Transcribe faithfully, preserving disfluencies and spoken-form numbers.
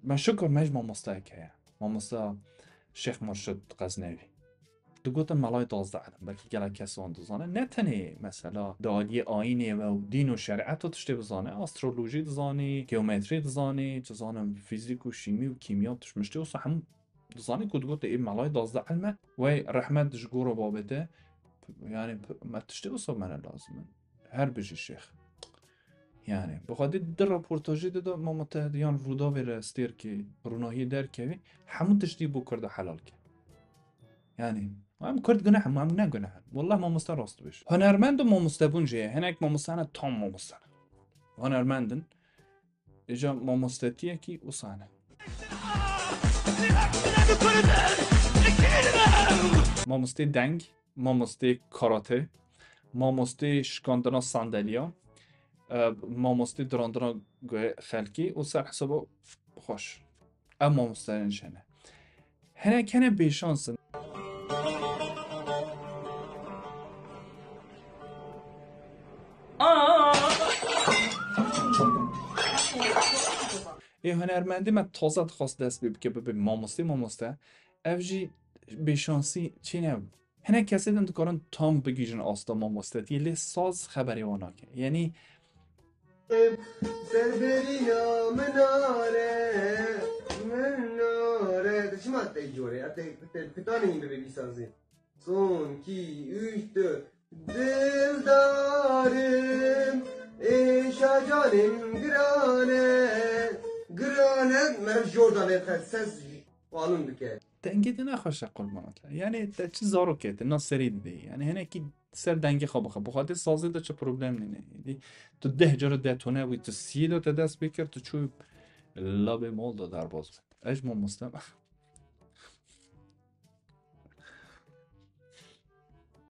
Me şikir me ji mamosteyek heye. Mamosta Şêx Murşid Xeznevî. Digotin melayê duwazdeh elm. Belkî gelek kes wan dizane. Ne tenê mesela di aliyê ayînê ve û dîn û şerîeta tiştê bizane. Astrolojî dizanî, geometrî dizanî, dizanim fîzîk û şîmî û kîmya tişt miştê wisa hemû dizanî ku digote ê melayê duwazdeh elm e. Wey rehmet ji gor û babê te. Yani me tiştê wisa me ne lazim in. Her bijî şêx. Yani, bi xwedî di reportajê de de mamete yan Rûdawê re stêrkê, Rûnahiyê derkevî, hemû tiştî bo Kurda helal ke. Yani, em Kurd guneh in, em ne guneh in. Wallah mamoste rast dibêj. Hunermend û mamostebûn jî ye. Hinek mamoste ne, tam mamoste ne. Hunermend in. Îca mamostetiyekî wisa ne. Mamostê deng, mamostê karate, mamostê şikandina sandeliya, e, mamostê dirandina guhê xelkî û ser hesaba xweş. Ev mamosteyên jî hene. Hinek hene bêşans in. Ê hunermendê me taze dixwast dest pê bike, bibe mamoste, mamoste. Ev jî bêşansî çêne. Hinek kesê din dikarin tam bigihîjin asta mamostetiyê, lê saz xeberê wan nake. Yanî Serberîna minare, minare. Te çima te corê? Te, te kutanê yîn bibê vî sazî. Son, iki, üç, dört. Dildarim, êşa canê min girane. Girane, meriv jor da lê dixe, ses qalin dike. Dengê te ne xweş e, qurban te. Yani te çi zarokê, te na serî didê. Yani hinekî ser dengê xwe bixe. Bi xwedê sazê de çi problem nîne. Êdî tu deh cara detone bûyî, tu siyê de te dest pê kir, tu çû labê mol de derbas bû. Ez ji mamoste me.